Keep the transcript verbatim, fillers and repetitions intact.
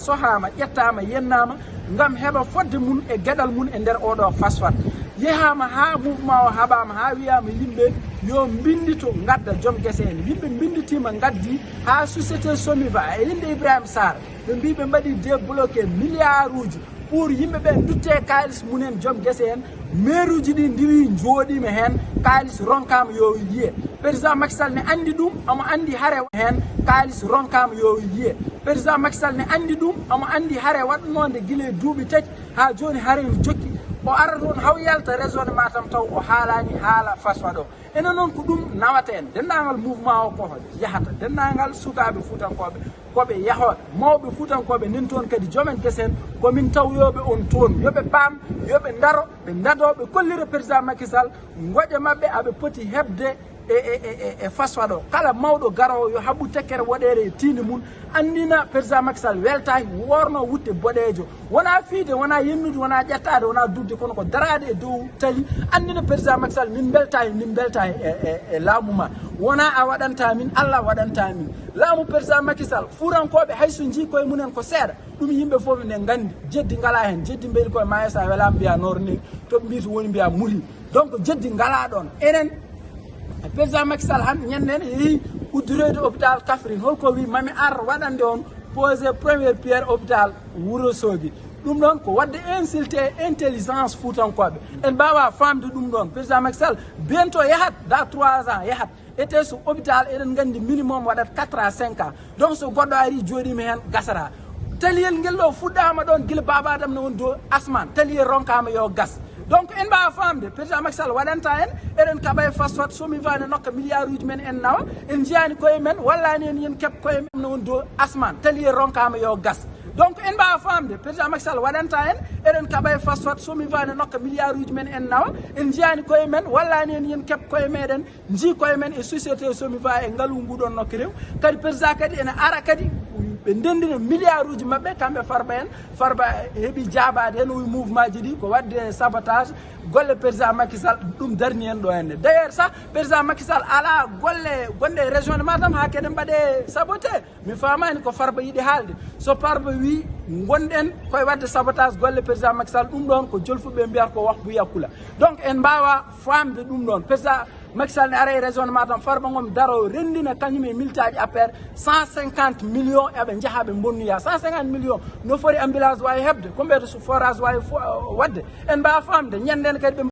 sohaama, ƴettaama, yennaama ngam heɓa fodde mum e geɗal mum e nder oɗo fasfat. Yehaama haa mouvement o haɓaama, haa wiyaama yimɓe yo mbinndito ngadda joom gese en. Yimɓe mbinnditiima, ngaddi haa société Somiva e innde Ibrahima Sarr. Ɓe mbii ɓe mbaɗi débloqué milliards uji pour yimɓe ɓe ndutte kaalis mumen, joom gese en. Maire uji ɗi ndiwi, njooɗiima heen, kaalis ronkaama yo yiye. Président Macky Sall ne anndi ɗum, omo anndi hare heen, kaalis ronkaama yo yiye. Président Macky Sall ne anndi ɗum, omo anndi hare waɗnoonde gila e duuɓi tati haa jooni, hare no jokki. O ara toon haw yalta région de Matam taw o haalaani haala fasfat o. Enen noon ko ɗum nawata en, denndaangal mouvement o ko yahata, denndaangal sukaaɓe fuutankooɓe ko ɓe yahooɓe, mawɓe fuutankooɓe nen toon kadi, joomen gese en, ko min tawyooɓe on toon. Yo ɓe paam, yo ɓe ndaro, ɓe ndado, ɓe kollira président Macky Sall ngoƴa maɓɓe aɓe poti heɓde e, e, e, e, e fasfat o. Kala mawɗo garoowo yo haɓɓu tekkere woɗeere e tiinde mum, anndina président Macky Sall weltaaki, woorno wutte boɗeejo. Wonaa fiyde, wonaa yennude, wonaa ƴettaade, wonaa dudde, kono ko daraade e dow tali, anndina président Macky Sall min mbeltaaki, min mbeltaaki e, e, e laamu ma. Wonaa a waɗanta min, Allah waɗanta min. Laamu président Macky Sall, fuurankooɓe hay so njii koye mumen ko seeɗa, ɗum yimɓe fof ne nganndi. Jeddi ngalaa heen, jeddi mbeli koye maayo, so a welaama mbiyaa noor ni, to mbiiti woni mbiyaa muri. Donc jeddi ngalaa ɗoon. Enen, président Macky Sall han ñande en yehi uddiroyde hôpital Kaffrine, holko wi? Mami ar waɗande on posé première pierre hôpital Wuro Sogi. Ɗum ɗoon ko waɗde insulté intelligence fuutankooɓe. En mbaawa faamde ɗum ɗoon. Président Macky Sall bientôt yahat, dans trois ans yahat. Ete so hôpital, eɗen nganndi minimum waɗat quatre à cinq ans. Donc so goɗɗo ari jooɗiima heen, gasata. Taliyel ngel ɗo fuɗɗaama ɗoon gila Baba Adam ne woni dow asmaan. Taliyel ronkaama yo gas. Donc en mbaawa faamde, président Macky Sall waɗanta en, eɗen kaɓa e fasfat, Somiva ne nokka milliard uji men, en nawa, en njiyaani koye men, wallaani en, yen keɓ koye men, ne woni dow asmaan. Taliyel ronkaama yo gas. Donc en mbaawa faamde, président Macky Sall waɗanta en, eɗen kaɓa e fasfat, Somiva ne nokka milliard uji men, en nawa, en njiyaani koye men, wallaani en, yen keɓ koye meɗen, njii koye men e société Somiva e ngalu ngu ɗoon nokke rew. Kadi président kadi ene ara kadi ɓe ndenndina milliard uji maɓɓe, kamɓe Farba en. Farba heɓi jaabaade heen, o wi mouvement ji ɗi ko waɗde sabotage, golle président Macky Sall, ɗum darni en ɗo henne. D'ailleurs sah, président Macky Sall alaa golle gonɗe e région de Matam haa keɗen mbaɗe saboté. Mi faamaani ko Farba yiɗi haalde. So Farba wi ngonɗen koye waɗde sabotage golle président Macky Sall, ɗum ɗoon ko jolfuɓe mbiyata ko wax bu yàqu la. Donc en mbaawa faamde ɗum ɗoon. Président Macky Sall ne ara e région de Matam, Farba Ngom daro renndina kañum e militaaji A P R cent cinquante millions, eɓe njaha ɓe mbonnoya. Cent cinquante millions no foti ambulance waawi heɓde, ko mbiyata so forage waawi fo-, waɗde. En mbaawa faamde, ñande en kadi ɓe